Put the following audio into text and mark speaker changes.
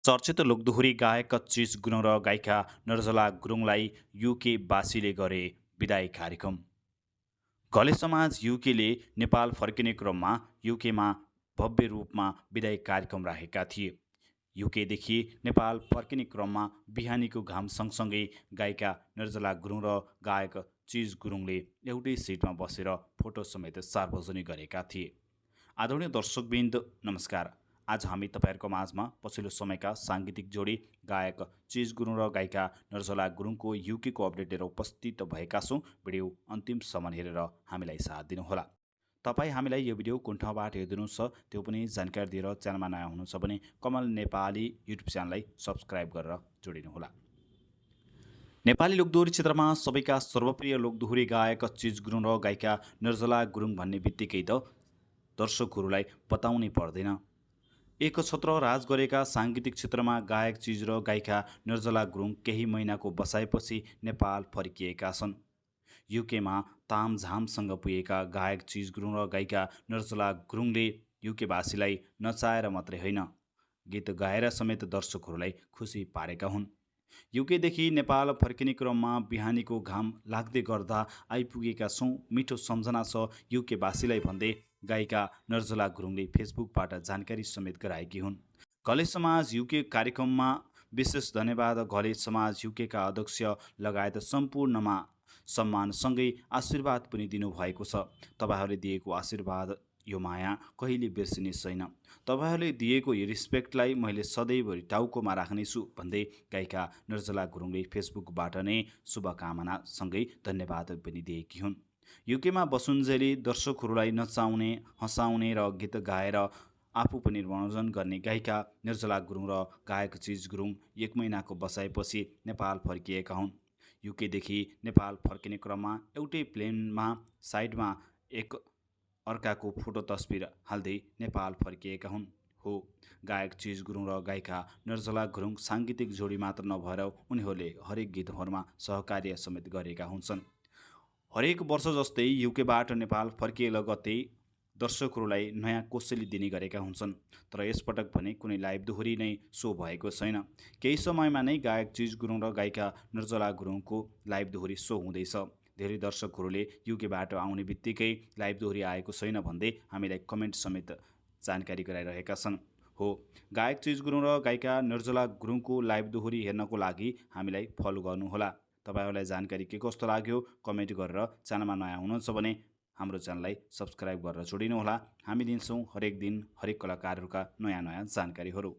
Speaker 1: चर्चित लोकदोहोरी गायक चिज गुरुङ र गायिका नर्जला गुरुङलाई युके वासीले गरे विदाई कार्यक्रम। घले समाज युकेले नेपाल फर्किने क्रममा युकेमा भव्य रूपमा विदाई कार्यक्रम राखेका थिए। युकेदेखि नेपाल फर्किने क्रममा बिहानीको घाम सँगसँगै गायिका नर्जला गुरुङ र गायक चिज गुरुङले एउटै सिटमा बसेर फोटो समेत सार्वजनिक गरेका थिए। आदरणीय दर्शकवृन्द नमस्कार। आज हामी तपाईँहरूको माझमा पछिल्लो समयका साङ्गीतिक जोडी गायक चिज गुरुङ र गायिका नर्जला गुरुङको युकेको अपडेट लिएर उपस्थित भएका छौँ। भिडियो अन्तिमसम्म हेरेर हामीलाई साथ दिनुहोला। तपाईँ हामीलाई यो भिडियो कुन ठाउँबाट हेरिदिनुहुन्छ त्यो पनि जानकारी दिएर च्यानलमा नयाँ हुनुहुन्छ भने कमल नेपाली युट्युब च्यानललाई सब्सक्राइब गरेर जोडिनुहोला। नेपाली लोकदोहोरी क्षेत्रमा सबैका सर्वप्रिय लोकदोहोरी गायक चिज गुरुङ र गायिका नर्जला गुरुङ भन्ने बित्तिकै त दर्शकहरूलाई बताउनै पर्दैन। एकछत्र राज गरेका साङ्गीतिक क्षेत्रमा गायक चिज र गायिका नर्जला गुरुङ केही महिनाको बसाएपछि नेपाल फर्किएका छन्। युकेमा तामझामसँग पुगेका गायक चिज गुरुङ र गायिका नर्जला गुरुङले युकेवासीलाई नचाएर मात्रै होइन, गीत गाएर समेत दर्शकहरूलाई खुसी पारेका हुन्। युकेदेखि नेपाल फर्किने क्रममा बिहानीको घाम लाग्दै गर्दा आइपुगेका छौँ, मिठो सम्झना छ युकेवासीलाई भन्दै गायिका नर्जला गुरुङले फेसबुकबाट जानकारी समेत गराएकी हुन्। घले समाज युके कार्यक्रममा विशेष धन्यवाद। घले समाज युकेका अध्यक्ष लगायत सम्पूर्णमा सम्मानसँगै आशीर्वाद पनि दिनुभएको छ। तपाईँहरूले दिएको आशीर्वाद, यो माया कहिले बिर्सिने छैन। तपाईँहरूले दिएको यो रिस्पेक्टलाई मैले सदैव टाउकोमा राख्नेछु भन्दै गायिका नर्जला गुरुङले फेसबुकबाट नै शुभकामनासँगै धन्यवाद पनि दिएकी हुन्। युकेमा बसुन्जेली दर्शकहरूलाई नचाउने, हँसाउने र गीत गाएर आफू पनि मनोरञ्जन गर्ने गायिका नर्जला गुरुङ र गायक चिज गुरुङ 1 महिनाको बसाएपछि नेपाल फर्किएका हुन्। युकेदेखि नेपाल फर्किने क्रममा एउटै प्लेनमा साइडमा एक अर्काको फोटो तस्बिर हाल्दै नेपाल फर्किएका हुन्। हो, गायक चिज गुरुङ र गायिका नर्जला गुरुङ साङ्गीतिक जोडी मात्र नभएर उनीहरूले हरेक गीतहरूमा सहकार्य समेत गरेका हुन्छन्। हरेक वर्ष जस्तै युकेबाट नेपाल फर्किए लगत्तै दर्शकहरूलाई नयाँ कोसेली दिने गरेका हुन्छन्। तर यसपटक भने कुनै लाइभ दोहोरी नै सो भएको छैन। केही समयमा नै गायक चिज गुरुङ र गायिका नर्जला गुरुङको लाइभ दोहोरी सो हुँदैछ। धेरै दर्शकहरूले युकेबाट आउने बित्तिकै लाइभ दोहोरी आएको छैन भन्दै हामीलाई कमेन्ट समेत जानकारी गराइरहेका छन्। हो, गायक चिज गुरुङ र गायिका नर्जला गुरुङको लाइभ दोहोरी हेर्नको लागि हामीलाई फलो गर्नुहोला। तपाईँहरूलाई जानकारी के कस्तो लाग्यो कमेन्ट गरेर च्यानलमा नयाँ हुनुहुन्छ भने हाम्रो च्यानललाई सब्सक्राइब गरेर जोडिनुहोला। हामी दिन्छौँ हरेक दिन हरेक कलाकारहरूका नयाँ जानकारीहरू।